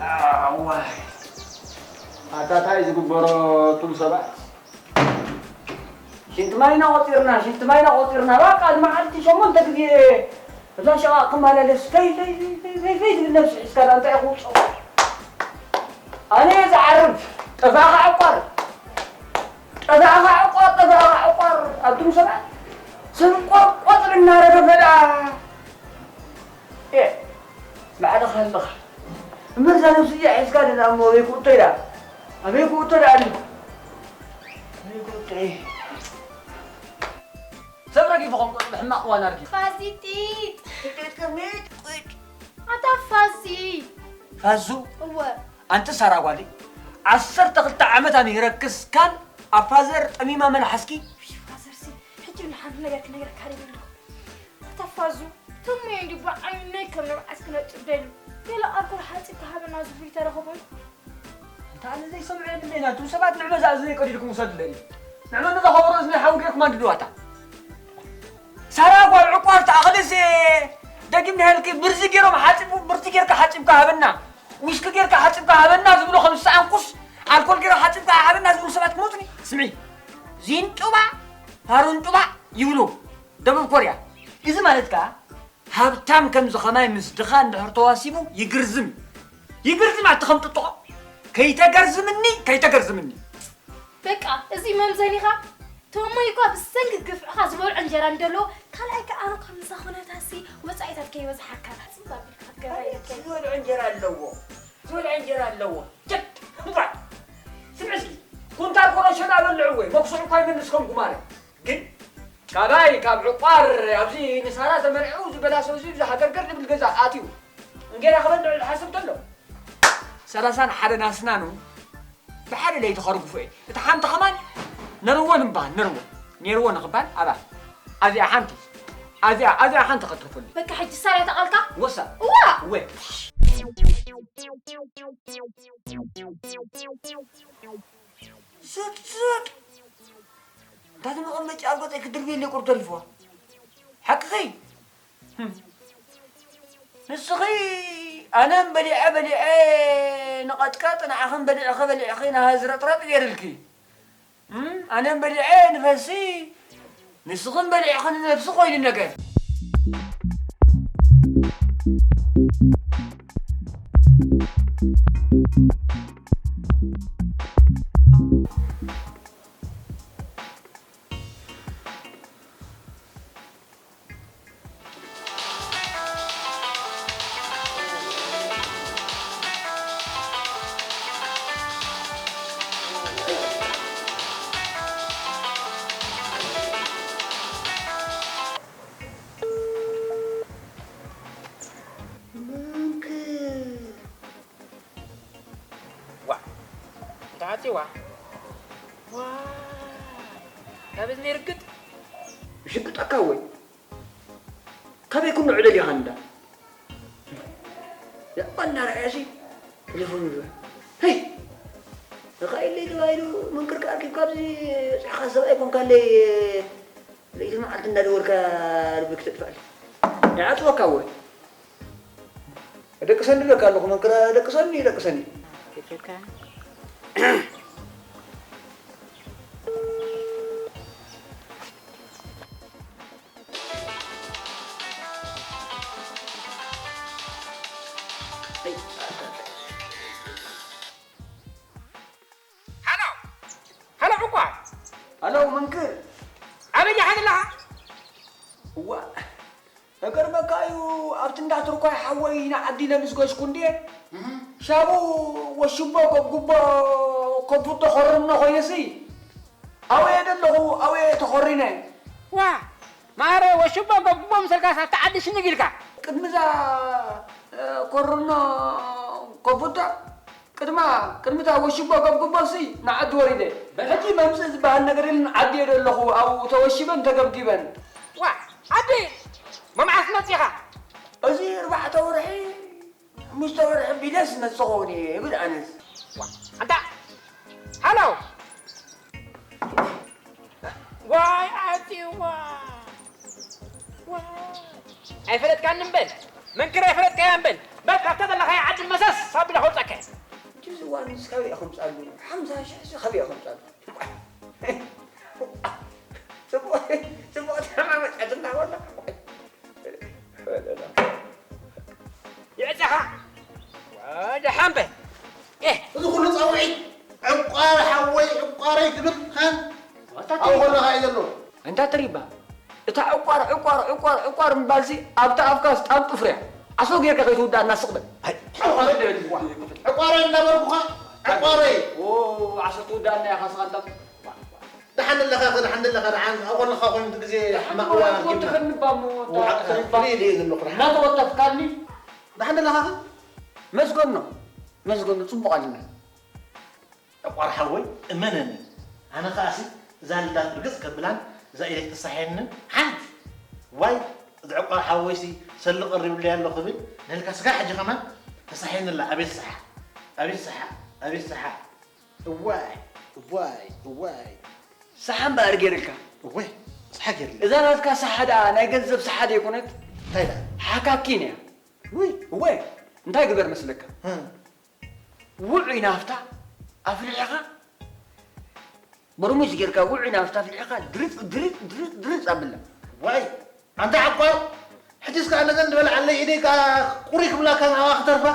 ኣዋይ ኣታ ታይ ዝግበሮ? እቱም ሰባት ሽንቲ ማይና ቆፂርና ሽንቲ ማይና ቆፂርና ባቃ ንመዓልቲ ሸሞንተ ግዜ እዛ ሸቓቕ ክመላለስ ፈይ ፈይ ፈይ ፈይ ዝብል ነብሲ ሒዝካ ዳ እንታይ ክውፅኦ? ኣነ እየ ዝዓርብ። ጠፋኻ ዕቋር ጠፋኻ ዕቋር ጠፋኻ ዕቋር ኣቱም ሰባት ሰብ ቆርቆፅር እናረገፈ ዳ ባዕልኻ ኣለኻ። እምበር እዛ ነብሲ እዚኣ ሒዝካ ደኣ እሞ ኣበይ ክእቶ ኢላ? ኣበይ ክእቶ ደኣ ኣሉ? ኣበይ ክእቶ እየ? ሰብ ረጊፉ ከም ቆልዑ ብሕማቕ እዋን ኣርጊፉ። ፋዚ ጢጥ። ጢጥ ከመይ ጢጥ? ኣታ ፋዚ። ፋዙ? እወ። ኣንቲ ሳራ ጓለይ፣ ዓሰርተ ክልተ ዓመት ኣምሂረክስ ካን ኣብ ፋዘር ጠሚማ መልሓስኪ? ፋዘርሲ፣ ሕጂ እውን ሓንቲ ነገር ክነግረካ ደልየ ኣለኹ። ኣታ ፋዙ፣ ቶም እየ እንዲ ብዓይነይ ከም ንብዓት ክነጥፍ ደልዩ። ገለ ኣልኮል ሓጺብ ክሃበና ዝብሉ ይተረኸቦ እዩ። እንተ ኣነ ዘይሰምዖ የብለይን፣ ኣንቱም ሰባት ንዕመ ዝኣዘዘ ቀዲድኩም ውሰዱለይ። ንዕመ ነዛ ከበሮ እዝኒ ሓዊ ጌርኩማ እንድድዋታ። ሳራ ጓል ዕቋር ተኣኽልስ ደጊም ንሃልኪ ብርዚ ጌሮም ሓጺቡ፣ ብርዚ ጌርካ ሓጺብካ ሃበና፣ ዊስኪ ጌርካ ሓጺብካ ሃበና ዝብሉ ከም ዝሰኣንኩስ ኣልኮል ጌርካ ሓጺብካ ሃበና ዝብሉ ሰባት ክመጹኒ። ስምዒ፣ ዚንጡባ፣ ፋሩንጡባ ይብሉ ደቡብ ኮርያ። እዚ ማለት ከኣ ሃብታም ከምዚ ኸማይ ምስ ድኻ እንድሕር ተዋሲቡ ይግርዝም። ይግርዝም ኣቲ ከም ጥጥቖ። ከይተገርዝምኒ፣ ከይተገርዝምኒ። በቃ፣ እዚ መምዘኒኻ። ቶሞይ እኳ ብሰንኪ ግፍዕኻ ዝበልዖ እንጀራ እንደለዎ፣ ካልኣይ ከኣ ኣነ እኳ ምስዛ ኩነታሲ ወጻኢታት ከይበዝሓካ። ጽምባ ኣቢልካ ክትገብራ ይደከ። ዝበልዖ እንጀራ ኣለዎ። ዝበልዖ እንጀራ ኣለዎ። ጀት! እምባ! ስምዒ እስኪ፣ ኩንታል ኮረሾ እናበልዑ ወይ መኩስዕ እኳ ይመልስ ከም ጉማረ። ግን ካባይ ካብ ዕቋር ኣብዚ ንሳራ ተመርዕው ዝበላ ሰው እዚ ብዛ ሃገርገር ዝብል ገዛ ኣትዩ እንጌራ ክበልዕ ዝሓስብ ተሎ ሰላሳን ሓደን ኣስናኑ ብሓደ ለይቲ ከርግፎ እየ። እታ ሓንቲ ከማን ነርዎ ንባሃል ነርዎ ነርዎ ንኽባል ኣባ ኣዚኣ ሓንቲ ኣዚኣ ኣዚኣ ሓንቲ ከትርፈሉ በቃ ሕጂ ሳራ ተቓልካ? ወሳ እዋ! ወ ስጥ ስጥ እታ መቐመጫ ኣብ ገፀይ ክድርብየለይ ቁር ተሪፍዋ። ሓቅኺ። ንስኺ ኣነም በሊዐ በሊዐ ንቐጥቀጥ ንዓኽን በሊዕኺ በሊዕኺ ንሃዝረጥረጥ ገይርልኪ። እም፣ ኣነም በሊዐ ንፈሲ ንስኽን በሊዕኺ ንነብሲ ኮይኒ ነገር። ዋእ፣ እንታይ ዓጽዋ? ዋይ፣ ካብ እዝኒ ርግጥ። ይሽግጠካ ወይ? ካበይ ኩሉ ዕደል ኢኻ እንዳ? ያባ እናረኣየሲ ቴሌፎን ይብሎ። ሄይ! ተኻኢለይ ተባሂሉ መንክርካ ኣርኪብካ ኣብዚ በጺሕካ ሰብኣይ ኮንካለይ ለይቲ መዓልቲ እንዳደወልካ ልቢ ክተጥፍኣለይ። ይዓጽወካ ወይ? ደቅሰኒ ኢለካ ኣለኹ፣ መንክራ ደቅሰኒ፣ ደቅሰኒ። ከይፈካ። ሃሎ፣ ሃሎ፣ ዕቋር። ሃሎ፣ መንክር። ኣበይ ኢኻ ዘለኻ? እዋ፣ እገርመካ እዩ፣ ኣብቲ እንዳ ትርኳይ ሓወይ ንዓዲ ለምስገሽኩ እንድየ። እህ። ሻቡ ወሽቦ ገብጉቦ ከቡጦ ኾርኖ ኮይነሲ፣ ኣውየ ደለኹ፣ ኣውየ ተኾሪነ። ዋ፣ ማረ ወሽቦ ገብጉቦ ምሰልካስ ኣብቲ ዓዲ ሽንግ ኢልካ። ቅድሚ እዛ፣ እ፣ ኮርኖ ከቡጦ፣ ቅድማ፣ ቅድሚ እታ ወሽቦ ገብግቦሲ ንዓዲ ወሪደ። ሕጂ መምጽእ ዝበሃል ነገር የለን፣ ዓዲ እየ ደለኹ፣ ኣብኡ ተወሺበን ተገብጊበን። ዋ፣ ዓዲ? መምዓስ መጺኻ? እዚ ኣርባዕተ ወርሒ፣ ሓሙሽተ ወርሒ ቢለስ መጽእ ክኸውን እየ ይብል ኣነስ። ዋ፣ ኣንታ፣ ሃሎ! ዋይ ዓጺዋ። ዋይ። ኣይፈለጥካኒ እምበል። መንክር ኣይፈለጥካያ እምበል። በል ካብታ ዘለኻያ ዓዲ መሰስ ኣቢለ ከውጻካ። ዋንስ ካበይ ከምጻሉ ሓምሳ ሽሕ ሲ ካበይ ከምጻሉ ጽቡቅ ጽቡቅ ተማመጫትና ወላ ይዕጻኻ ወደ ሓምበ እዚ ኩሉ ፃውዒት ዕቋር ሓወይ ዕቋረይ ትብል ሃን ኣብኡ ከለካ እዩ ዘሎ። እንታ ትሪባ እታ ዕቋር ዕቋር ዕቋር ዕቋር ምባልሲ ኣብታ ኣፍካ ስጣም ጥፍርያ ዓሶ ጌርካ ከይትውዳእና ስቕ በል። ዕቋረይ እናበልኩኻ ዕቋረይ ዓሶ ትውዳእና ኢኻ ስኻ እንዳ ደሓን ኣለኻ ደሓን ኣለኻ ደሓን ኣብኡ ከለኻ ኮይኑ ግዜ ሕማቕ እዋን ኣኪብና። ትኽንባ እሞ ፍልይ ኢለ እየ ዘለኹ ደሓን። እናተወተፍካኒ ደሓን ኣለኻ መስገኖ መስገኖ ጽቡቕ ኣለና። ዕቋር ሓወይ እመነኒ ኣነ ከኣሲ እዛ ልዳት ብርግጽ ከብላን እዛ ኢደይ ተሳሒንን ሓንቲ ዋይ እዚ ዕቋር ሓወይሲ ሰሊ ቀሪብለይ ኣሎ ክብል ንህልካ ስጋ ሕጂ ከማን ተሳሒንላ ኣቤት ሰሓ ኣቤት ሰሓ ኣቤት ሰሓ እዋይ እዋይ እዋይ ሰሓ እምበኣር ገይርልካ እወይ ሰሓ ገይርለ እዛ ናትካ ሰሓ ደኣ ናይ ገንዘብ ሰሓ ደይኮነት እንታይ ደኣ ሓካኪን እያ ውይ እወ እንታይ ግበር መስለካ ውዑይ ናፍታ ኣፍሊሕኻ በርሙስ ጌርካ ውዑይ ናፍታ ኣፍሊሕኻ ድርፅ ድርፅ ድርፅ ድርፅ ኣብላ። ዋይ ኣንታ ዓቋር ሕጂስ ከዓ ነዘን ዝበልዓለይ ኢደይ ከዓ ቁሪ ክብላካ ንዓኻ ክተርፋ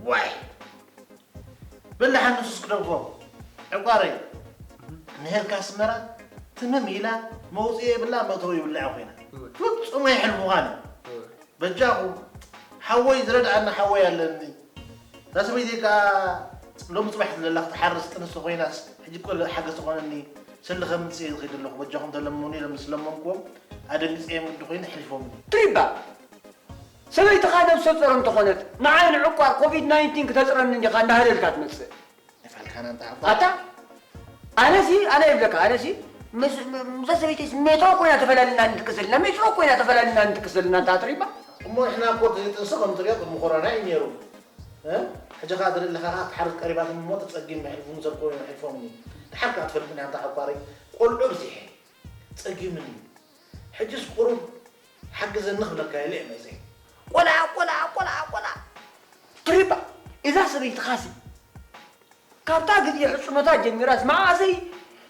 ዋይ በላሓ ንሱስ ክደግፎ ዕቋረይ ንሄልካ ኣስመራ ትምም ኢላ መውፅኢ የብላ መእተዊ ይብልዓ ኮይና ፍፁም ኣይሕልፉኻን እዮም በጃኹም ሓወይ ዝረድኣኒ ሓወይ ኣለኒ እዛ ሰበይተይ ከዓ ሎሚ ፅባሕ ዘለላ ክትሓርስ ጥንሲ ኮይናስ ሕጂ እኮ ሓገዝ ትኾነኒ ሰሊ ከምፅእ እየ ዝኸይድ ኣለኹ በጃኹም ተለምኑኒ ኢሎም ምስ ለመንኩዎም ኣደንጊፀዮም ግዲ ኮይኑ ኣሕሊፎምኒ ትሪባ ሰበይትኻ ነብሰ ጾር እንተኾነት ንዓይ ንዕቋር ኮቪድ ናይንቲን ክተጽረኒ እንዲኻ እንዳሃለልካ ትመጽእ። ኣይፋልካና እንተ ዓባ ኣታ ኣነሲ ኣነ ይብለካ ኣነሲ ምስ ምዛ ሰበይተይስ ሜትሮ ኮይና ተፈላልና ንድቅስ ዘለና ሜትሮ ኮይና ተፈላልና ንድቅስ ዘለና እንታ ትሪባ እሞ ንሕና እኮ እቲ ጥንሲ ከም ትሪኦ ቅድሚ ኮሮና እዩ ነይሩ እ? ሕጂ ኸዓ ትርኢ ኣለኻ ኸዓ ትሓርስ ቀሪባትኒ እሞ ተጸጊም መሕልፉኒ ሰብ ኮይኑ መሕልፎምኒ ደሓር ከኣ ትፈልጥኒ ኣንታ ዓቋረይ ቆልዑ ኣብዚሐ ጸጊምኒ እዩ ሕጅስ ቁሩብ ሓግዘኒ ክብለካ ኢለ እየ መፅየ። ቆልዓ ቆልዓ ቆልዓ ቆልዓ ትሪባ እዛ ሰበይትኻሲ ካብታ ግዜ ሕፅኖታ ጀሚራስ መዓሰይ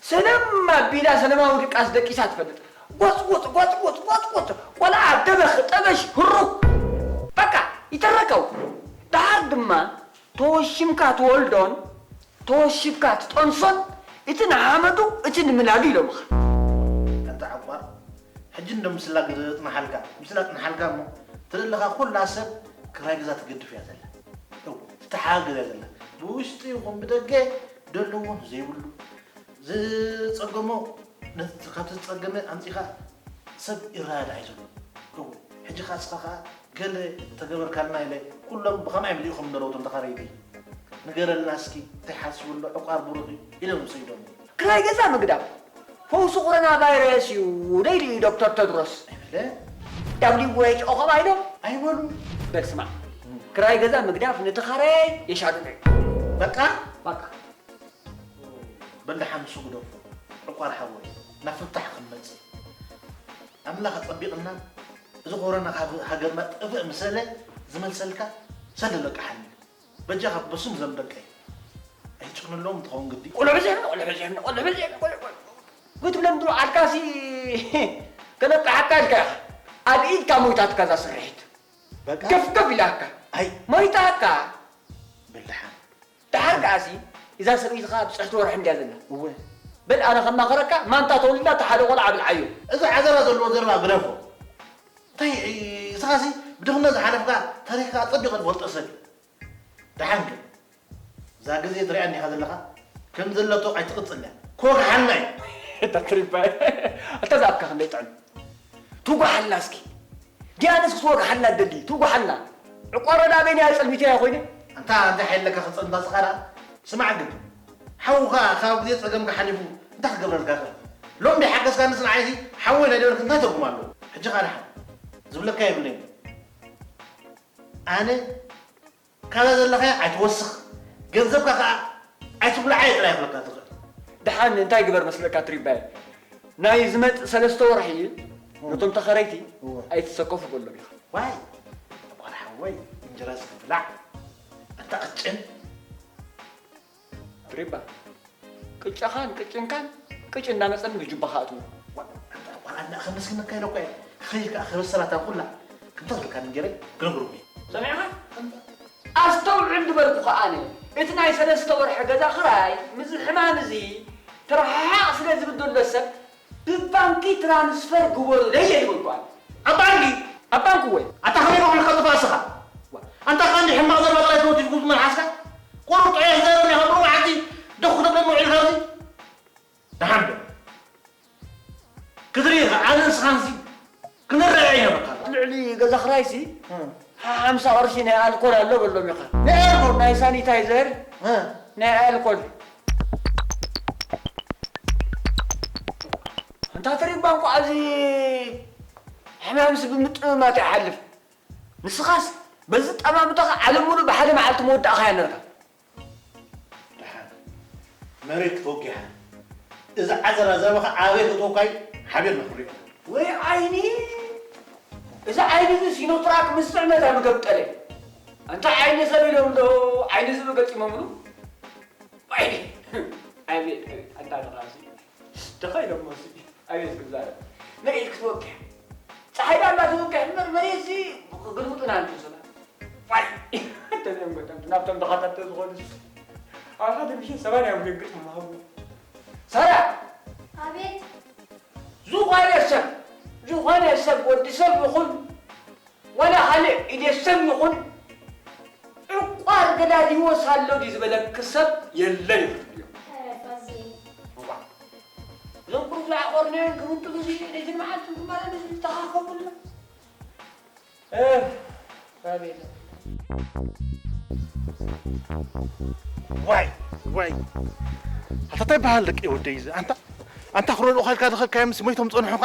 ሰለም ኣቢላ ሰለማዊ ድቃስ ደቂሳ ትፈልጥ። ጎፅጎፅ ጎፅጎፅ ጎፅጎፅ ቆልዓ ደበኽ ጠበሽ ህሩክ በቃ ይተረከው። ደሓር ድማ ተወሽምካ ትወልዶን ተወሽብካ ትጠንሶን እቲ ንሓመዱ እቲ ንምላዱ ኢሎምኻ። ኣንታ ዓቋር ሕጂ እንዶ ምስላ ግደ ጥንሓልካ ምስላ ጥንሓልካ እሞ ትርኢ ኣለኻ ኩላ ሰብ ክራይ ገዛ ትገድፍ እያ ዘላ እው ትተሓጋገዝ እያ ዘላ ብውሽጢ ይኹን ብደገ ደለዎ ዘይብሉ ዝፀገሞ ነቲ ካብቲ ዝፀገመ ኣምፂኻ ሰብ ይረዳዳእ እዩ ዘሎ እው ሕጂ ኻስኻ ኸዓ ገለ ተገበርካልና ኢለ ኩሎም ብኸማይ ምልኢኹም ዘለዉ እቶም ተኻረይቲ ንገረልና እስኪ እንታይ ሓስቡ ኣሎ ዕቋር ብሩኽ እዩ ኢሎም ሰይዶም ክራይ ገዛ ምግዳፍ ፈውሲ ኮሮና ቫይረስ እዩ ደይሉ እዩ ዶክተር ተድሮስ ኣይበለ ዳብሊው ኤች ኦ ከም ኣይሎም ኣይበሉ በል ስማዕ ክራይ ገዛ ምግዳፍ ንተኻራያይ የሻድዶ እዩ በቃ በቃ በል ደሓን ንሱ ግደፎ ዕቋር ሓወይ ናብ ፍታሕ ክንመፅእ ኣምላኽ ኣፀቢቕና እዚ ኮሮና ካብ ሃገርና ጥፍእ ምሰለ ዝመልሰልካ ሰደለቅሓኒ በጃኻ በሱም ዘም ደቀይ ኣይጭቕንሎም እንትኸውን ግዲ ቆልዑ ብዝሕኒ ቆልዑ ብዝሕኒ ቆልዑ ብዝሕኒ ቆልዑ ክትብለን ድሮ ዓልካሲ ከነቅሓካ ኢልካ ኢኻ ኣብ ኢድካ ሞይታትካ እዛ ስርሒት በቃ ገፍገፍ ኢላካ ኣይ ሞይታካ በልሓን ደሓር ከኣሲ እዛ ሰበይትኻ ብፅሕቲ ወርሒ እንድያ ዘላ እወ በል ኣነ ከማኸረካ ማንታ ተወሊዳ እቲ ሓደ ቆልዓ ብልዓዮ እዚ ዓዘራ ዘለዎ ዘረባ ግደፎ እንታይ እስኻሲ ብድኽነት ዝሓለፍካ ታሪኽካ ኣፀቢቐ ዝፈልጦ ሰብ እዩ ደሓን ግን እዛ ግዜ ትሪኣ እንዲኻ ዘለኻ ከም ዘለቶ ኣይትቕፅል እያ ክወግሓልና እዩ እታ ትሪባ ኣታ ዝኣካ ክንደይ ጥዕም ትውጓሓልና እስኪ ዲያንስ ክትወግሓልና ትደሊ ትውጓሓልና ዕቋሮ ናበይ ናይ ኣፀልሚትያ ኮይነ ኣንታ እንታይ ሓይለካ ክፀልምታ ስኻ ደኣ ስማዕ ግን ሓውኻ ካብ ግዜ ፀገምካ ሓሊፉ እንታይ ክገብረልካ ይኽእል ሎም ደይ ሓገዝካ ንስ ንዓይሲ ሓወይ ናይ ደበልክ እንታይ ትርጉም ኣለዎ ሕጂ ኻ ደሓን ዝብለካ የብለይን ኣነ ካዛ ዘለኻዮ ኣይትወስኽ፣ ገንዘብካ ከኣ ኣይትብልዓዮ ጥራይ ክብለካ ዝኽእል። ደሓን እንታይ ግበር መስለካ ትሪባይ፣ ናይ ዝመጽእ ሰለስተ ወርሒ ነቶም ተኸረይቲ ኣይትሰከፉ በሎም ኢኻ። ዋይ ጓል ሓወይ እንጀራስ ክብላዕ ኣንታ ቅጭን ሪባ፣ ቅጫኻን ቅጭንካን ቅጭ እንዳመጸን ብጅባኻ ኣትዎ። ዋላ ኣነ ከመስግነካ ኢለ እኮ እየ። ክኸይድ ከኣ ክበሰላታ ኩላ ክምታ ዝብልካ እንጀረይ ክነግሮም እየ። ሰሚዕኻ? ኣስተውዕል ዝበልኩኻ ኣነ። እቲ ናይ ሰለስተ ወርሒ ገዛ ክራይ ምስዚ ሕማም እዚ ትርሕሓቕ ስለ ዝብል ዘሎ ሰብ ብባንኪ ትራንስፈር ግበሩለይ እየ ዝበልኩ ኣነ። ኣብ ባንኪ? ኣብ ባንኪ ወይ? ኣታ ከመይ ከኹልካ ጥፋእ እስኻ? ኣንታ ኸኣ እንዲ ሕማቕ ዘረባ ጥራይ ተወቲፍኩም መልሓስካ? ቁሩብ ጥዑይ ዘረባ ኢኻ፣ ብሩህ መዓልቲ ደኹ ተብለኒ ውዒልካ ኣብዚ? ደሓን ዶ? ክትርኢ ኢኻ፣ ኣነ ንስኻንሲ ክንረኣይ ኢና በቃ። ልዕሊ ገዛ ክራይሲ እም። ሓምሳ ቅርሺ ናይ ኣልኮል ኣሎ በሎም ኢኻ። ናይ ኣልኮል? ናይ ሳኒታይዘር፣ እም። ናይ ኣልኮል። ኣንታ ትሪባ እንኳ እዚ ሕማምሲ ብምጥምማት ይሓልፍ። ንስኻስ በዚ ጠማምታኻ ዓለም ሙሉእ ብሓደ መዓልቲ ምወዳእኻያ ነርካ። ደሓን መሬት ክትወጊሓ፣ እዚ ዓዘራ ዘረባኻ ኣበይ ከተወካይ ሓቢርና ክንሪኦ። ወይ ዓይኒ! እዚ ዓይኒ እዚ ሲኖትራክ ምስ ጽዕነታ ምገምጠለ። ኣንታ ዓይኒ ሰብ ኢሎም ዶ ዓይኒ ዝብል ገጢሞምሉ? ኣይኔ! ኣቤት፣ ኣቤት፣ ኣንታ ተቓሲ። ተኸኢሎሞ ሲ። ኣቤት ክዛረብ። መሬት ክትወቅሕ። ጸሓይ ዳኣ እንዳተወቅሕ እምበር መሬት ሲ ግልብጡና እንተሰላ። ዋይ! እንተዚኦም ገጠምቲ ናብቶም ተኸታተ ዝኾኑ ሲ። ኣብ ሓደ ምሸት ሰማንያ ብደንግጥ ምሃቡ። ሰራ! ኣቤት! ዝኾነ ሰብ፣ ዝኾነ ሰብ፣ ወዲ ሰብ ይኹን ዋላ ካልእ ኢደ ሰብ ይኹን ዕቋር ገዳዲዎስ ኣሎ ድዩ ዝበለኪ ሰብ የለን እዩ ክትብልዮ። ኧረ ፋዜ። እዋ። እዞም ቁሩብ ዝዓቖርናዮን ክምንጥሉ እዚ ለይትን መዓልትን ክመላለሱ ዝተኻኸቡልና። እ፣ ኣቤት። ዋይ፣ ዋይ። ኣታ እንታይ በሃል ደቂ ወደይ እዚ? ኣንታ፣ ኣንታ ክረድኡኻ ኢልካ ዝኸድካዮምስ ሞይቶም ጸንሑኻ?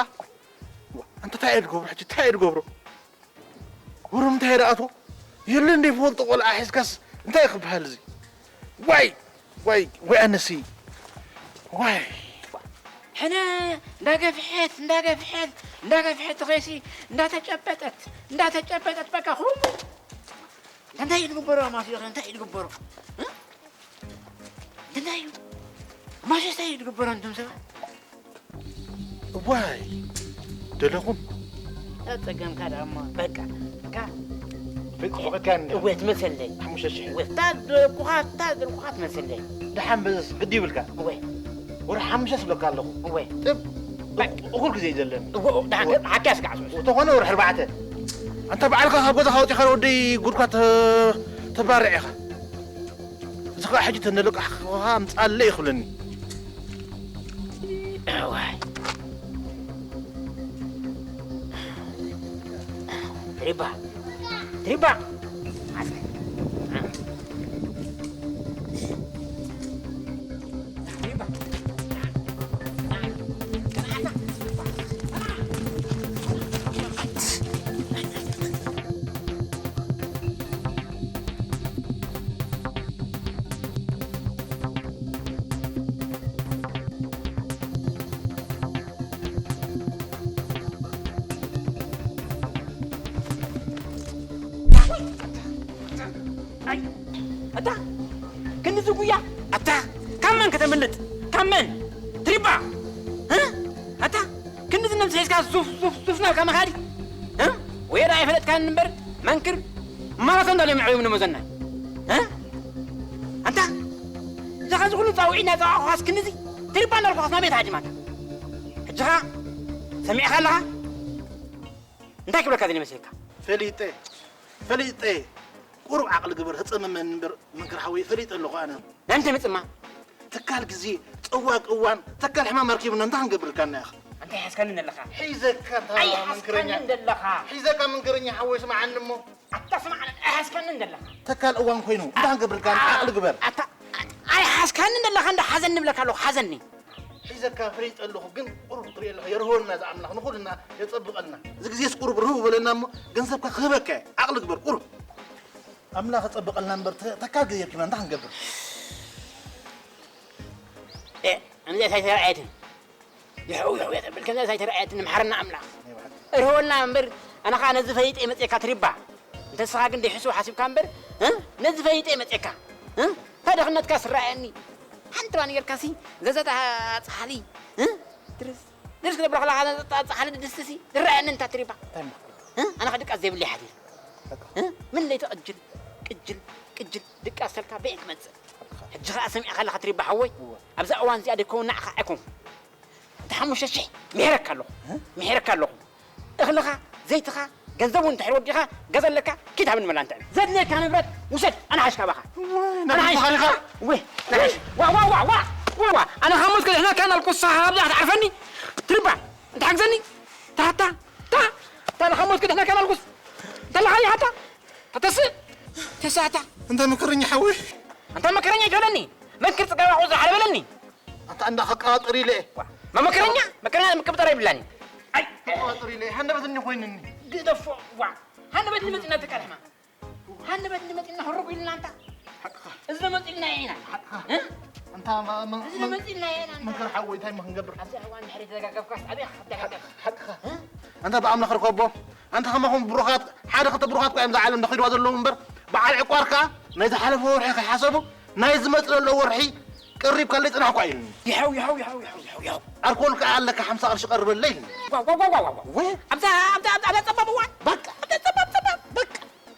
ዋ፣ ኣንታ እንታይ እየ ዝገብሮ ሕጂ? እንታይ እየ ዝገብሮ? ወረ ምንታይ እየ ደኣ ኣቶ? የለ እንደ ይፈልጦ ቆልዓ ሒዝካስ እንታይ እዩ ክበሃል እዚ? ዋይ! ዋይ! ዋይ ኣነሲ! ዋይ! ሕነ እንዳገፍሐት፣ እንዳገፍሐት፣ እንዳገፍሐት ትኸይሲ፣ እንዳተጨበጠት፣ እንዳተጨበጠት በቃ ኩሉ እንታይ እዩ ዝግበሮ ኣማስዮ እንታይ እዩ ዝግበሮ? እ? እንታይ እዩ? ኣማስዮ እንታይ እዩ ዝግበሮ እንቶም ሰባት? እዋይ፣ ደለኹም። ጸገምካ ደኣ እሞ፣ በቃ፣ እካ ፈቅ-፣ ፈቀድካ እንደ እወ፣ ትመልሰለይ። ሓሙሽተ ሽሕ። እወ፣ እታ ደልኩኻ፣ እታ ደልኩኻ ትመልሰለይ። ደሓን በዝስ ግዲ ይብልካ። እወ። ወርሒ ሓሙሽተ ስብለካ ኣለኹ። እወ። ጥብ፣ በቃ። እኹል ግዜ እዩ ዘለኒ። እወ፣ እወ፣ ደሓን፣ እወ። ሓኪያ ስጋዕ ሶስ። እተኾነ ወርሒ ኣርባዕተ። ኣንታ በዓልካ ካብ ገዛኻ ኣውጺኻ ወደይ ጉድካ ተ-፣ ተባርዕ ኢኻ። እዚ ኸኣ ሕጂ ተነለቃሕኻ ኣምጻለይ ይኽብለኒ። እዋይ። ትሪባ፣ ትሪባ። ኣይ፣ ኣታ ክንድዚ ጉያ፣ ኣታ ካብ መን ከተምልጥ? ካብ መን? ትሪባ፣ እ? ኣታ ክንድዚ ነብሲ ሒዝካ ዙፍ፣ ዙፍ፣ ዙፍ ናብካ መኻዲ? እ? ወየዳ ኣይፈለጥካን እምበር መንክር ማራቶን ዳልዮም ንዕዮም ንመዘና። እ? ኣንታ እዛ ኸዚ ኩሉ ጻውዒት ናይ ጸዋዕኹኻስ ክንድዚ ትሪባ እንዳልኩኻስ ናበይ ትሃድም ኣታ? ሕጂ ኸኣ ሰሚዕኻ ኣለኻ? እንታይ ክብለካ ዝኒ መሲልካ? ፈሊጠ፣ ፈሊጠ። ቁሩብ ዓቕሊ ግበር፣ ተጸመመኒ እምበር መንክር ሓወይ፣ ፈሊጠ ኣለኹ ኣነ። ናይ ምንታይ ምጽማም? ተካል ግዜ፣ ጸዋግ እዋን፣ ተካል ሕማም ኣርኪቡና እንታይ ክንገብር ኢልካና ኢኻ? እንታይ ሓዝካኒ ዘለኻ? ሒዘካ ኣታ ኣይ መንክረኛ። ሓዝካኒ ዘለኻ? ሒዘካ መንክረኛ ሓወይ ስምዓኒ እሞ። ኣታ ስምዓኒ፣ ኣይ ሓዝካኒ ዘለኻ? ተካል እዋን ኮይኑ እንታይ ክንገብር ኢልካና? ኣታ ዓቕሊ ግበር። ኣታ ኣይ ሓዝካኒ ዘለኻ እንዳ ሓዘኒ እብለካ ኣለኹ፣ ሓዘኒ። ሒዘካ ፈሊጠ ኣለኹ፣ ግን ቁሩብ ትሪኦ ኣለኻ፣ የርህወልና እዚ ኣምላኽ፣ ንኹልና የጸብቐልና። እዚ ግዜስ ቁሩብ ርህው በለና እሞ፣ ገንዘብካ ክህበካ እየ። ዓቕሊ ግበር፣ ቁሩብ። ኣምላኽ የጸብቐልና እምበር፣ ተ-፣ ተካል ግዜ ርኪብና እንታይ ክንገብር? ኤ፣ ከምዚኣ ኣይተረኣየትን። ይሕው፣ ይሕው እየ ተብል፣ ከምዚኣ ኣይተረኣየትን፣ ምሓረና ኣምላኽ። ናይ ብሓቂ። ርህወልና እምበር፣ ኣነ ኸኣ ነዚ ፈሊጠ እየ መጺኤካ ትሪባ። እንተ ንስኻ ግን ደይሕስው ሓሲብካ እምበር፣ እ? ነዚ ፈሊጠ እየ መጺኤካ። እ? እንታይ ድኽነትካስ ይረኣየኒ። ሓንቲ ባኒ ጌርካሲ ዘዘታ ጻሓሊ፣ እ? ድርስ፣ ድርስ ክነብራ ከለኻ ዘዘታ ጻሓሊ ድስሲ፣ ዝረኣየኒ እንታ ትሪባ። እንታይ ምኽሪ? እ? ኣነ ከድቃስ ዘይብለይ ሓዲር። በቃ። እ? ምን ለይቲ ቅጅል፣ ቅጅል፣ ቅጅል፣ ድቃስ ተልካ በይን ክመጽእ። በቃ። ሕጂ ኸኣ ሰሚዕካ ኣለኻ ትሪባ ሓወይ? እወ። ኣብዛ እዋን እዚኣ ደይከውን ንዓኻ ኣይኮንኩን። እቲ ሓሙሽተ ሽሕ ምሄረካ ኣለኹ። እ? ምሄረካ ኣለኹ። እኽልኻ፣ ዘይትኻ፣ ገንዘብ እውን እንድሕር ወዲኻ፣ ገዘለካ፣ ኪድ ሃብኒ መላ እንተ። ዘድልየካ ንብረት ውሰድ፣ ኣነ ሓሽ ካባኻ። እዋይ፣ ኣነ ሓሽ። ናብኻ ኢኻ? ወይ፣ ኣነ ሓሽ። ዋ፣ ዋ፣ ዋ፣ ዋ፣ ዋ፣ ዋ። ኣነ ካብ ሞት ክድሕነካ ናልኩስ፣ ኣብዚኣ ክትዓርፈኒ? ትርባ፣ እንተ ሓግዘኒ? ታታ፣ ታ፣ ታ፣ ኣነ ካብ ሞት ክድሕነካ ናልኩስ? ተለኻ ኢኻ ታ? ተተስእ፣ ተሳእታ። እንተ መከረኛ ሓወይ። ኣንታ መከረኛ ኣይትበለኒ። መንክር ጽጋባ ኹ ዝሓረ በለኒ። ኣንታ እንዳ ከቃጥር ኢለ። ዋ፣ መመከረኛ፣ መከረኛ ምቅብጠር ኣይብላኒ። ኣይ፣ ከቃጥር ኢለ። ሃንደበት እኒ ኮይንኒ። ግደፎ፣ ዋ። ሃንደበት ንመጽና ተቃልሕማ። ሃንደበት ንመጽና ህሩብ ኢልና ኣንታ። ሓቅኻ። እዚ መጽና ኢና። ሓቅኻ። እ? ኣንታ ማ-፣ ማ-፣ እዚ ማ-፣ መጽና ኢና ኣንታ። መንክር ሓወይ፣ እንታይ ማ ክንገብር? ኣብዚ እዋን ድሕሪ ተዘጋገብካስ ኣበይ ክትደጋገፍ? ሓቅኻ። እ? ኣንታ ብኣምላኽ ርከቦ። ኣንታ ከማኹም ብሩኻት፣ ሓደ ክልተ ብሩኻት እኮ እዮም እዛ ዓለም ደኺድዋ ዘለዉ እምበር፣ በዓል ዕቋር ከኣ ናይ ዝሓለፈ ወርሒ ከይሓሰቡ፣ ናይ ዝመጽእ ዘሎ ወርሒ ቀሪብካለይ ጽናሕ እኳ ኢሉኒ። ይሐው፣ ይሐው፣ ይሐው፣ ይሐው፣ ይሐው፣ ይሐው። ኣልኮል ከኣ ኣለካ ሓምሳ ቅርሺ ቀርበለይ ኢሉኒ። ዋ፣ ዋ፣ ዋ፣ ዋ፣ ዋ። ወይ። ኣብዛ፣ ኣብዛ፣ ኣብዛ፣ ኣብዛ ጸባብ እዋን። በቃ። ኣብዛ ጸባብ፣ ጸባብ። በቃ።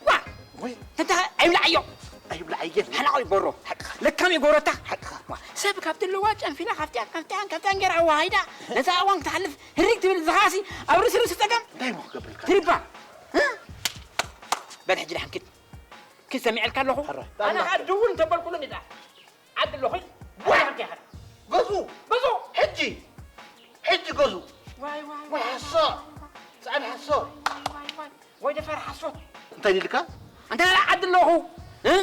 ዋ። ወይ። እንተ ኣይብላዓዮ። ኣይብላዓዮ። ሓናቕ ይጎሮ። ሓቅኻ። ለካም ይጎረታ። ሓቅኻ። ዋ። ሰብ ካብ ትልዋ ጨንፊላ ካብቲኣን፣ ካብቲኣን፣ ካብቲኣን ገይራ ኣዋሃይዳ። ነዛ እዋን ክትሓልፍ ህሪግ ትብል ዝኻሲ ኣብ ርእሲ ርእሲ ጸገም። እንታይ እሞ ክገብረልካ? ትሪባ። እ? በል ሕጂ ደሓን ኪድ። ኪድ ሰሚዐልካ ኣለኹ። ሕራይ። ኣነ ኸኣ ድውል እንተበልኩሉ ንዳ። ዓዲ ኣለኹ። ዋይ፣ ሓንቲ ኢኻ። ገዙ። ገዙ። ሕጂ። ሕጂ ገዙ። ዋይ፣ ዋይ፣ ወይ ዋይ፣ ሓሶት። ዋይ፣ ጻዕዳ ሓሶት። ዋይ፣ ዋይ፣ ዋይ። ወይ ደፋር ሓሶት። እንታይ ኢልካ? ኣንታ ዓዲ ኣለኹ። እ?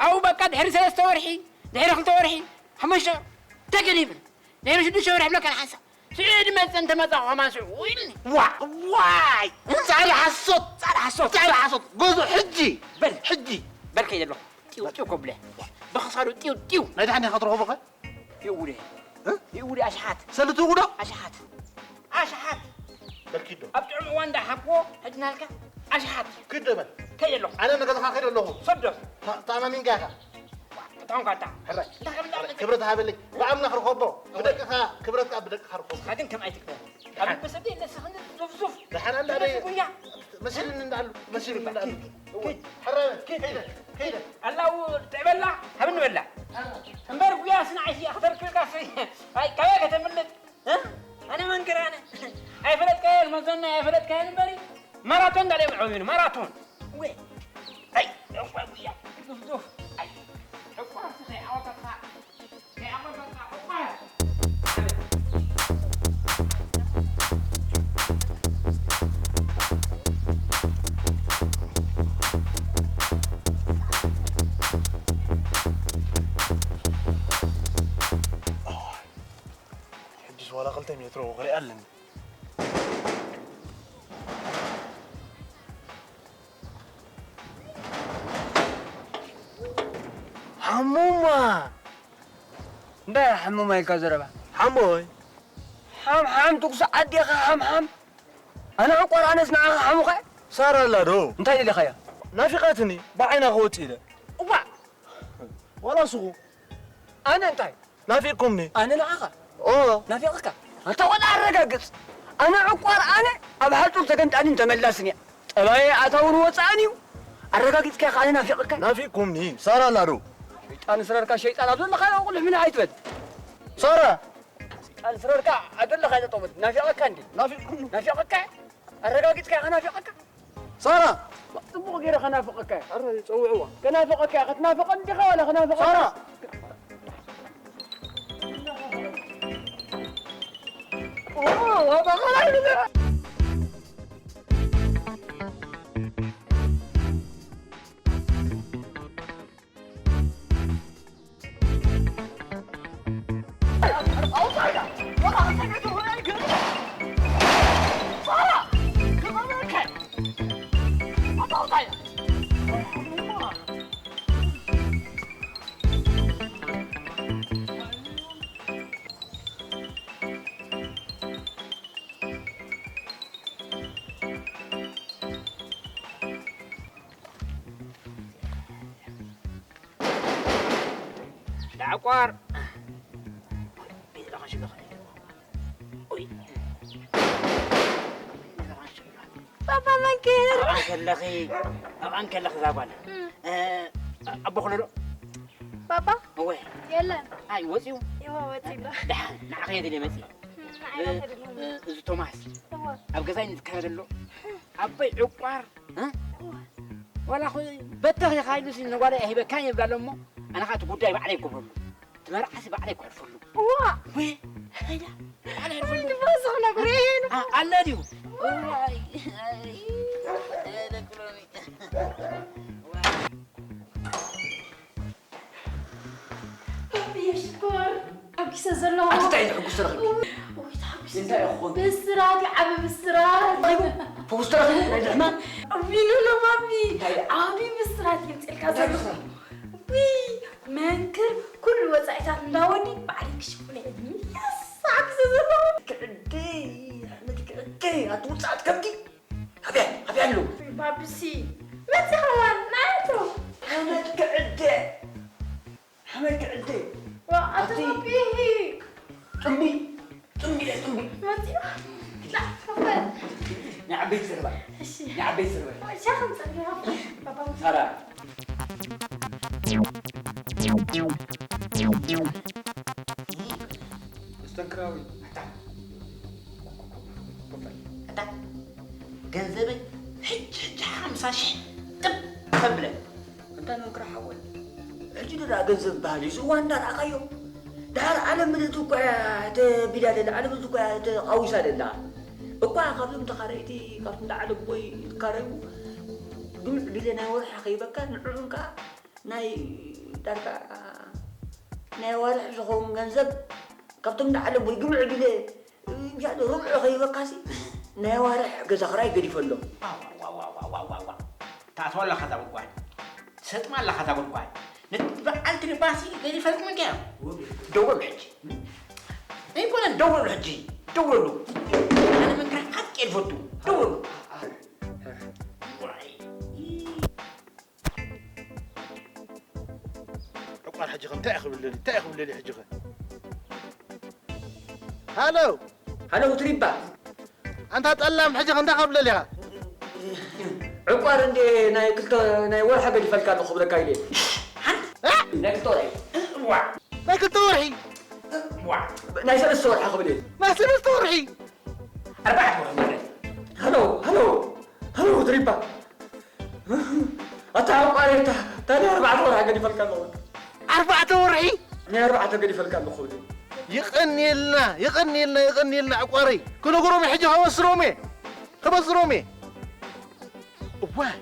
ኣብኡ በቃ ድሕሪ ሰለስተ ወርሒ፣ ድሕሪ ክልተ ወርሒ፣ ሓሙሽተ ተገዲብን። ድሕሪ ሽዱሽተ ወርሒ ብለካ ንሓንሳብ። ስዒድ መጸ እንተ መጻኹ ከማን ስዑ ኢልኒ። ዋ፣ ዋይ! ጻዕዳ ሓሶት! ጻዕዳ ሓሶት! ጻዕዳ ሓሶት! ገዙ ሕጂ! በል። ሕጂ! በል ከይደ ኣለኹ። ጢው፣ ጢው ከብለ። ብኽሳዱ ጢው፣ ጢው። ናይ ደሓን ኢኻ ትረኽቦ ኸ? ይእውደ። እ? ይእውደ ኣሽሓት። ሰልቲ ውዶ? ኣሽሓት። ኣሽሓት። በል ኪዶ። ኣብ ጥዑም እዋን እንዳሓብዎ ሕጂ ናልካ ኣሽሓት። ኪዶ በል። ከይደ ኣለኹ። ኣነ ንገዛኻ ከይደ ኣለኹ። ሰዶ። ታ-፣ ታማሚንካ ኢኻ። ክትኾንካ ኣታ። ሕራይ። እንታይ ከም እንዳመጽእ። ክብረት ሃበለይ። ብኣምላኽ ርኸቦ። እወ። ብደቅኻ፣ ክብረትካ ብደቅኻ ርኸቦ። ንስኻ ግን ከምኣ ኣይትግበር። ኣብ ልቢ ሰብ ዘይነስኽ እንዲ ዙፍዙፍ። ደሓን ኣላ ትነስኽ ደይ-፣ ጉያ። መሲልኒ እንዳኣሉ፣ መሲልኒ እንዳኣሉ። ኪድ፣ ኪድ። ሕራይ፣ ኪድ። ከይደ፣ ከይደ። ኣላው ትዕበላ፣ ሃብኒ በላ። እምበር ጉያ ስናዕ እያ፣ ክተርክብካ ሲ-፣ ኣይ፣ ካበይ ከተምልጥ? እ? ኣነ መንክር ኣነ። ኣይፈለጥካዮን፣ መዞና ኣይፈለጥካዮን እምበሪ። ማራቶን እንዳለ ይምዕው እዩ፣ ማራቶን። ወይ። ኣይ፣ እዋ ጉያ፣ ዱፍ፣ ዱፍ። ኣይ፣ ዕቋር እስኸ ዓወተካ። ከይዓወተካ ዕቋር። ሕጅስ ዋላ ክልተ ሜትሮ ክሪኣ ኣለኒ። ሓሙማ! እንታይ ሓሙማ ኢልካ ዘረባ? ሓሞይ! ሓምሓም ትኩስ ዓዴኻ ሓምሓም! ኣነ ዕቋር ኣነስ ንዓኻ ሓሙኻ? ሳራ ኣላ ዶ? እንታይ ደሊኻያ? ናፊቓትኒ፣ ብዓይና ክወጽእ ኢለ። እዋእ! ዋላ ስኹ። ኣነ እንታይ? ናፊቕኩምኒ። ኣነ ንዓኻ? ኦ። ናፊቕካ? ኣንታ ቆልዓ ኣረጋግጽ። ኣነ ዕቋር ኣነ ኣብ ሓጹር ተገንጣልን ተመላስን እየ። ጠባየይ ኣታውን ወጻእን እዩ። ኣረጋጊጽካ ኢኻ ኣነ ናፊቕካ? ናፊቕኩምኒ። ሳራ ኣላ ዶ? ሸይጣን ስረርካ ሸይጣን ኣብ ዘለኻዮ ቁልሕ ምን ኣይትበል። ሳራ! ሸይጣን ስረርካ ኣብ ዘለኻዮ ጠጠው በል። ናፊቐካ እንዴ? ናፊቕኩምኒ። ናፊቐካ? ኣረጋጊጽካ ኢኻ ናፊቐካ? ሳራ! ጽቡቕ ገይረ ከናፍቐካ እየ። ኣረ፣ ጸውዕዋ። ከናፍቐካ እየ። ክትናፍቐኒ ዲኻ ዋላ ከናፍቐካ? ሳራ! ኦ፣ ዋባ ኸላይ ንገራ። ዳዕቋር። መንክር። ኣብኣ ከለኺ ኣብኣ ከለኺ እዛ ጓል ኣቦ ክለሎ ባባ እወ የለን ኣይ ወፂኡ ይወ ወፂሎ ደሓን ንዓኸ የድልየ መፂ ንዓይና ተድግሙ እዚ ቶማስ እወ ኣብ ገዛይ ንዝካረ ዘሎ ኣቦይ ዕቋር እ? ዋላ ኹ በተኽ ኢኻ ኢሉሲ ንጓለይ ኣይበካን የብላሎ እሞ ኣነ ኸዓ እቲ ጉዳይ ባዕለይ ይገብረሉ እቲ መርዓሲ ባዕለይ ክሕልፈሉ እዋ ወይ ሃይዳ ባዕለይ ሕልፈሉ ድባስኽ ነግሮ ይሄን አ- ኣለ ድዩ ዋይ፣ ኣይ፣ ኣይ፣ ደቂ ሎሚ። ብየ ሽኮር ሓጒሰ ዘለኹ ኣቲ እንታይ ሕጉስ ረኺብኪ? ወይ ተሓጒሰ እንታይ ይኾን? ብስራት ይዓቢ ብስራት ፈውስ ተረኺቡ ናይ ድሕማም ዊኑ ነባቢ እንታይ? ዓቢ ብስራት ይምፅልካ እንታይ ዘለኹ ብስራት? ውይ መንክር ኩሉ ወፃኢታት እንዳወዲ ባዕለይ ክሽፍኖ እየ ድምያስ ሓጒሰ ዘለኹ ክዕደይ ኣሕመድ ክዕደይ ኣቲ ውፅኣት ከብዲ ኣብያ ኣብያ ኣለዉ ባብሲ መፅኻ ዋን ናይቱ ሓመድ ክዕደ ሓመድ ክዕደ ዋኣተ ኣቲ- ባቢሂ ጥምቢ ጥምቢ እየ ጥምቢ መፂኻ ላ ከፈል ናይ ዓበይቲ ዘረባ እሺ ናይ ዓበይቲ ዘረባ ሻኸም ፀሪኻ ባባ ሳራ መስተንክራዊ ኣታ ገንዘበይ ሕጂ ሕጂ ሓምሳ ሽሕ ጥብ ተብለ እንታይ መንክራ ሓወይ ሕጂ ደኣ ገንዘብ በሃል እዩ ዝዋ እንዳረኣኻዮ ደሓር ዓለም ምድቲ እኳ እያ ተቢላ ደላ ዓለም ምድቲ እኳ እያ ተቓዊሳ ደላ እኳ ካብዞም ተኻረይቲ ካብቲ እንዳ ዓለቦይ ዝካረዩ ግምዕ ግዜ ናይ ወርሒ ከይበካ ንዕዑም ከዓ ናይ ዳርጋ ናይ ኣዋርሕ ዝኸውን ገንዘብ ካብቶም እንዳ ዓለቦይ ግምዕ ግዜ እንጃ ዶ ርብዑ ከይበካሲ ናይ ኣዋርሕ ገዛ ክራይ ገዲፈ ኣሎ ታእትዋ ኣለኻ እዛ ጉድጓድ ትሰጥማ ኣለኻ እዛ ጉድጓድ ነቲ በዓልቲ ልባሲ ገዲፈልኩም እንዲያ ደውሉ ሕጂ ኣይኮነን ደውሉ ሕጂ ደውሉ ኣነ መንክራ ሓቂ እየ ዝፈቱ ደውሉ ዕቋር ሕጂ ከ እንታይ ክብለሊ እንታይ ክብለሊ ሕጂ ከ ሃሎ ሃሎ ትሪባ ኣንታ ጠላም ሕጂ ከ እንታይ ክብለሊ ኢኻ ዕቋር እንዴ ናይ ክልተ ናይ ወርሒ ገዲፈልካ ኣለኹ ክብለካ ኢለ ናይ ክልተ ወርሒ ዋ ናይ ክልተ ወርሒ ዋ ናይ ሰለስተ ወርሒ ክብል እየ ናይ ሰለስተ ወርሒ ኣርባዕተ ወርሒ ማለት ሃሎ ሃሎ ሃሎ ትሪባ ኣታ ዕቋር እታ ናይ ኣርባዕተ ወርሒ ገዲፈልካ ኣለኹ ኣርባዕተ ወርሒ ናይ ኣርባዕተ ገዲፈልካ ኣለኹ ክብል እየ ይቐንየልና ይቐንየልና ይቐንየልና ዕቋረይ ክነግሮም እየ ሕጂ ከበስሮም እየ ከበስሮም እየ እዋይ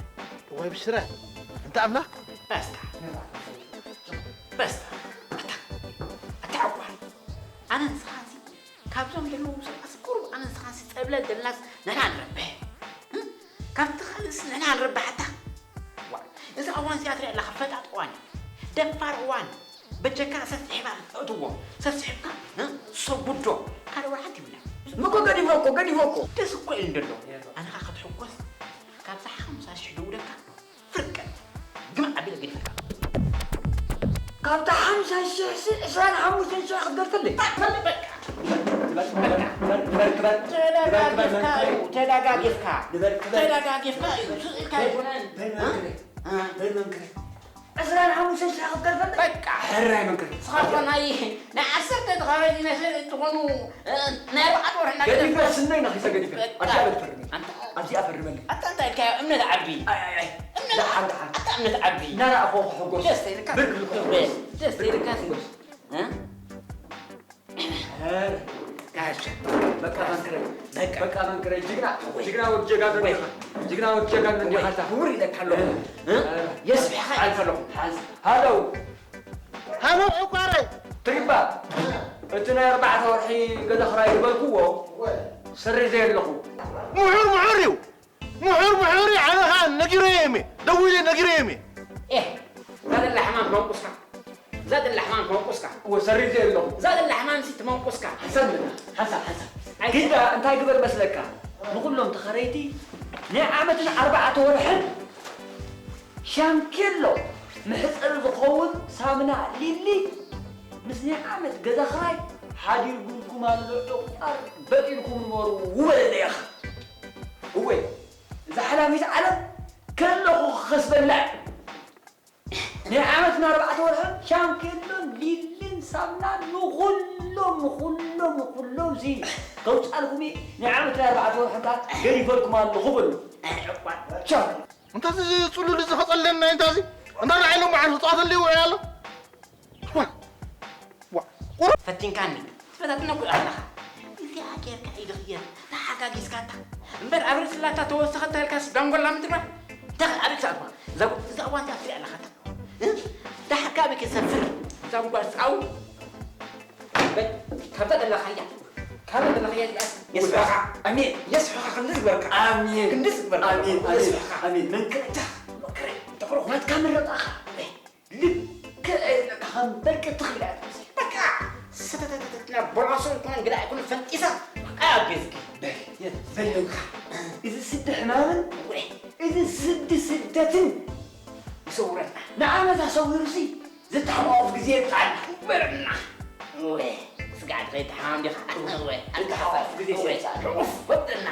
እዋይ ብሽረ እንተ ኣምላኽ በስታ በስታ ኣታ ኣታ ዕቋር ኣነ ንስኻሲ ካብዞም ዘለዉ ሰባት ቁሩብ ኣነ ንስኻሲ ፀብለል ደልናስ ንሕና ንረብሕ እም? ካብቲ ካልእስ ንሕና ንረብሕ ኣታ ዋ፣ እዛ እዋን እዚኣ ትሪኣ ኣለኻ ፈጣጥ እዋን እዩ ደፋር እዋን በጀካ ሰፊሕባ እእትዎ ሰፊሕካ እ? ሰጉዶ ካልእ ወላ ሓንቲ ይብላ ምኮ ገዲፎ እኮ ገዲፎ እኮ ደስ እኮ ኢሉ እንደሎ ኣነኻ ክትሕጎስ ካብዛ ሓምሳ ሽሕ ደውለካ ፍርቀ ግምዕ ኣቢለ ገዲፈልካ ካብታ ሓምሳ ሽሕ ሲ ዕስራን ሓሙሽተን ሽሕ ክትገድፈልይ ተደጋጊፍካ እዩ ተደጋጊፍካ ተደጋጊፍካ እዩ ስቕ ኢልካ ኣይኮነን ዕስራን ሓሙሽተን ሽሕ ክትገድፈልይ በቃ ሕራይ መንክር ስኻትኮ ናይ ናይ ዓሰርተ ተኻረጅ መስል እንትኾኑ ናይ ኣርባዕተ ወርሒ ገዲፈ እናገደፍካ ስነይ ነኺሰ ገዲፈ በቃ። ኣብዚኣ በትፈርሚ ኣንታ ኣብዚኣ ፈርመኒ ኣታ እንታይ ኢልካዮ እምነት ዓቢ ኣይ ኣይ ኣይ ደሓን ደሓን ኣታ እምነት ዓቢ እናረኣኹ ክሕጎስ ደስ ኢልካ ብርክ ልክሕጎስ ደስ ኢልካ እ? በቃ መንክረይ በቃ መንክረይ ጅግና ጅግና ወድ ጀጋኑ እንዲኻ ጅግና ወድ ጀጋኑ እንዲኻ ክቡር ኢለካ ኣለኹ እ? የስብሕኻ ኢልካ ኣለኹ ሃለው ሃሎ ዕቋረ ትሪባ እቲ ናይ ኣርባዕተ ወርሒ ገዛ ክራይ ዝበልክዎ ሰሪዘ ኣለኹ ምሑር ምሑር እዩ ምሑር ምሑር እዩ ኣነ ኸዓ ነጊረዮ እየ ደዊለ ነጊረዮ እየ ኤህ እዛ ዘላ ሕማም ትመንቁስካ እዛ ዘላ ሕማም ትመንቁስካ እወ ሰሪዘ ኣለኹ እዛ ዘላ ሕማም ሲ ትመንቁስካ ሓሰብ ሓንሳብ ሓንሳብ ግዳ እንታይ ግበር መስለካ ንኹሎም ተኸረይቲ ናይ ዓመትን ኣርባዕተ ወርሕን ሻንኬሎ መሕፀቢ ዝኸውን ሳምና ሊሊ ምስ ናይ ዓመት ገዛ ኽራይ ሓዲርጉልኩም ኣሎ ዕቋር በጢልኩም ንበሩ ውበለለይ ኢኻ እወ እዛ ሓላፊት ዓለም ከለኹ ክኸስበላ እዩ። ናይ ዓመት ንኣርባዕተ ወርሕን ሻምኬሎን ሊልን ሳምናን ንኹሎም ንኹሎም ንኹሎም እዚ ከውፃልኩም እየ። ናይ ዓመት ናይ ኣርባዕተ ወርሕን ከዓ ገዲፈልኩም ኣለኹ በሉ። ቻው። እንታዚ ጽሉል እዚ ከጸለና እንታዚ እንዳ ራዕሎም መዓል ህጻት ሊው ያለ ዋ ዋ ቁረ ፈቲንካኒ ትፈታትነ ኩል ኣለኻ። እዚኣ ጌርካ ኢድኽየር ተሓጋጊዝካታ እምበር ኣብ ርእስላታ ተወሰኸታ ኢልካስ ዳንጎላ ምትግባር እንታይ ኣብ ርእሳ እኳ እዛ ጓንታ ትሪኣ ኣለኻታ ዳሕካ በይ ከይትሰፍር እዛ ጓል ፃው በይ ካብታ ዘለኻያ ካብታ ዘለኻያ እዚኣ የስበኻ ኣሜን የስበኻ ክንዲ ዝበርካ ኣሜን ክንዲ ዝበርካ ኣሜን ኣሜን ኣሜን መንክርታ መክረ ተኽሮ ናትካ ምረጣኻ ልክዕ ኢልካ ከም በርቂ ትኽእል እያ ትመስል። በቃ ሰተተተተትና ቦላሶ እንኳን ግዳ ኣይኮነ ፈንጢሳ ኣያገዝኪ በል በለካ እዚ ስዲ ሕማምን ወይ እዚ ስዲ ስደትን ይሰውረና ንዓመት ኣሰዊሩሲ ዝተሓቋቑፍ ግዜ የብፅሓልና በለና ወይ ስጋዕ ትኸይድ ተሓማም ዲኻ ወይ ዝተሓቋቑፍ ግዜ ወይ የብፅሓልና። ኡፍ በለና